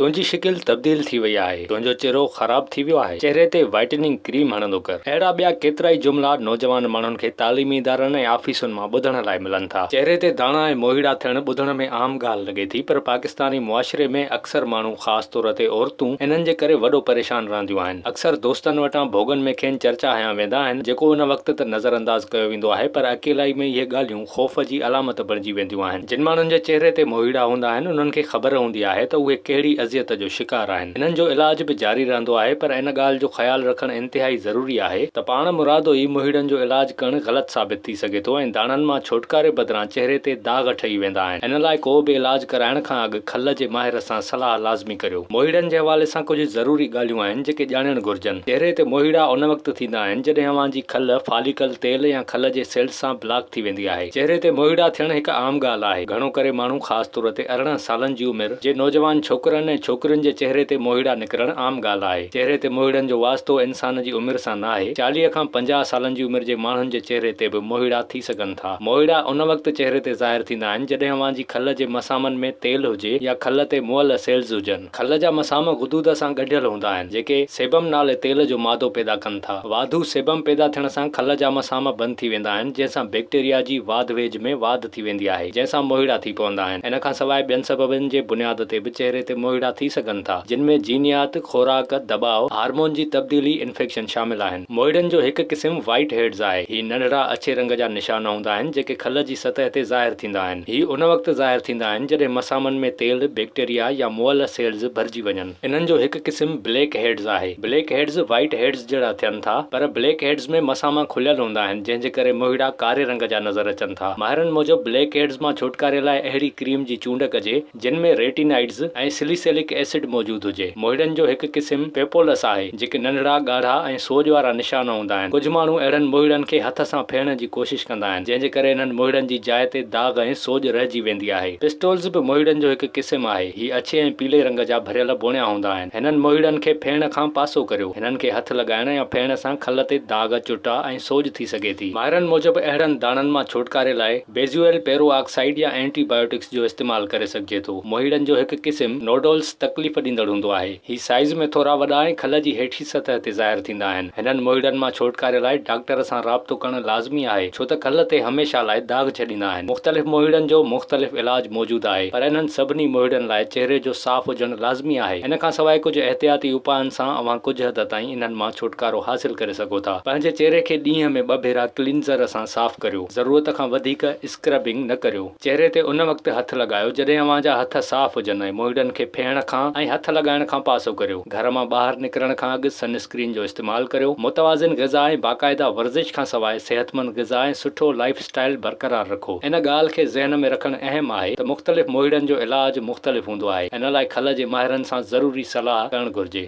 تنهنجي شڪل تبديل ٿي وئي آهي، تنهنجو چهرو خراب ٿي ويو آهي، چهري تي وائٽننگ ڪريم هڻندو ڪر. اهڙا ٻيا ڪيترائي جملا نوجوان ماڻهن کي تعليمي ادارن ۽ آفيسن مان ٻڌڻ لاء ملن ٿا. چهري تي داڻا ۽ موهيڙا ٿيڻ ٻڌڻ ۾ عام ڳالهه لڳي ٿي پر پاڪستاني معاشري ۾ اڪثر ماڻهو خاص طور تي عورتون انهن جي ڪري وڏو پريشان رهنديون آهن. اڪثر دوستن وٽان ڀوڳن ۾ کين چرچا هنيا ويندا آهن جيڪو ان وقت ته نظرانداز ڪيو ويندو آهي پر اڪيلائي ۾ اهي ڳالهيون خوف جي علامت بڻجي وينديون آهن. جن ماڻهن جي چهري تي موهيڙا هوندا آهن، انهن کي خبر هوندي آهي ته اهي ڪهڙي اذيت جو شڪار آهن. انهن جو علاج به جاري رهندو آهي پر ان ڳالهه جو خيال رکڻ انتهائي ضروري آهي ته پاڻ مرادو ئي موهيڙن جو علاج ڪرڻ غلط ثابت ٿي سگهي ٿو ۽ داڻن مان ڇوٽڪاري بدران چهري تي داغ ٺهي ويندا آهن. ان لاء ڪو به علاج ڪرائڻ کان اڳ کل جي ماهر سان صلاح لازمي ڪريو. موهيڙن جي حوالي سان ڪجهه ضروري ڳالهيون آهن جيڪي ڄاڻڻ گهرجن. چهري تي موهيڙا ان وقت ٿيندا آهن جڏهن اوهان جي کل فاليڪل تيل يا کل جي سيلز سان بلاڪ ٿي ويندي آهي. چهري تي موهيڙا ٿيڻ هڪ عام ڳالهه آهي. گهڻو ڪري ماڻهو خاص طور تي 18 سالن جي عمر جي نوجوان ڇوڪرن ۽ ڇوڪرين جي چهري تي موهيڙا نڪرڻ عام ڳالهه آهي. چهري تي موهيڙن جو واسطو انسان جي عمر سان ناهي. 40 کان 50 سالن جي عمر جي ماڻهن جي چهري تي به موهيڙا ٿي سگهن ٿا. موهيڙا ان وقت چهري تي ظاهر ٿيندا آهن جڏهن اوهان جي کل جي مسامن ۾ تيل هجي يا کل تي مئل سيلز هجن. کل جا مسام غدود سان ڳنڍيل هوندا آهن، جيڪي سيبم نالي تيل جو مادو پيدا ڪن ٿا. واڌو سيبم پيدا ٿيڻ سان کل جا مسام بند ٿي ويندا آهن، جنهن سان بيڪٽيريا جي واڌ ويجهه ۾ واڌ ٿي ويندي آهي، جنهن سان موهيڙا ٿي پوندا آهن. ان کان سواء ٻين سببن جي بنياد تي به چهري تي موهيڙا ٿي سگهن ٿا، جن ۾ جينيات، خوراڪ، دٻاء، هارمون جي تبديلي، انفيڪشن شامل آهن. موهيڙن جو هڪ قسم وائيٽ هيڊز آهي. هي ننڍڙا اڇي رنگ جا نشان هوندا آهن، جيڪي کل جي سطح تي ظاهر ٿيندا آهن. هي ان وقت ظاهر ٿيندا آهن جڏهن مسامن ۾ تيل، بيڪٽيريا يا مئل سيلز ڀرجي وڃن. انهن جو هڪ قسم بليڪ هيڊز آهي. بليڪ هيڊز وائيٽ هيڊز جهڙا ٿين ٿا پر بليڪ هيڊز ۾ مساما کليل هوندا آهن جنهن جي ڪري موهيڙا ڪاري رنگ جا نظر اچن ٿا. ماهرن موجب بليڪ هيڊز مان ڇوٽڪاري لاء اهڙي ڪريم جي چونڊ ڪجي جن ۾ ريٽينائڊز ۽ سليسيلڪ ايسڊ موجود هجي. موهيڙن جو هڪ قسم پيپولس آهي، جيڪي ننڍڙا، ڳاڙها ۽ سوڄ وارا نشان هوندا آهن. ڪجهه ماڻهو اهڙن موهيڙن کي هٿ سان ڦيڻ جي ڪوشش ڪندا آهن، جنهن جي ڪري انهن موهيڙن جي جاء تي داغ ۽ سوڄ رهجي ويندي آهي. پسٽولز به موهيڙن جو هڪ قسم آهي. هي اڇي ۽ پيلي رنگ جا ڀريل بوڻيا هوندا آهن. هنن موهيڙن کي ڦيڻ کان پاسو ڪريو. هنن کي هٿ لڳائڻ يا ڦيڻ سان کل تي داغ، چٽا ۽ سوڄ ٿي سگهي ٿي. ماهرن موجب اهڙن داڻن مان ڇوٽڪاري لاء بيزوئل پيرو آڪسائيڊ يا اينٽي بايوٽڪس جو استعمال ڪري سگهجي ٿو. موهيڙن جو هڪ قسم نوڊولز تڪليف ڏيندڙ هوندو آهي. هي سائيز ۾ ٿورا وڏا ۽ کل جي هيٺين سطح تي ظاهر ٿيندا آهن. هنن موهيڙن مان ڇوٽڪاري لاء ڊاڪٽر سان رابطو ڪرڻ لازمي آهي ڇو ته کل تي هميشه لاء داغ ڇڏيندا آهن. مختلف موهيڙن جو مختلف علاج موجود آهي پر انهن سڀني موهيڙن لاء چهري جو صاف هجڻ لازمي آهي. ان کان سواء ڪجهه احتياطي اپائن سان اوهان ڪجهه حد تائين انهن مان ڇوٽڪارو حاصل ڪري سگهو ٿا. پنهنجي چهري کي ڏينهن ۾ ٻه ڀيرا ڪلينزر سان صاف ڪريو. ضرورت کان وڌيڪ اسڪربنگ نه ڪريو. چهري تي ان وقت هٿ لڳايو جڏهن اوهان جا هٿ صاف هجن ۽ موهيڙن کي ڦيهڻ کان ۽ هٿ لڳائڻ کان پاسو ڪريو. گهر مان ٻاهر نڪرڻ کان اڳ سن اسڪرين جو استعمال ڪريو. متوازن غذا ۽ باقاعده ورزش کان سواء صحتمند غذا ۽ سٺو لائف اسٽائل برقرار رکو. ان ڳالهه کي ذهن ۾ رکڻ اهم آهي ته مختلف موهيڙن جو علاج مختلف هوندو آهي. ان لاء کل جي ماهرن سان ضروري صلاح ڪرڻ گهرجي.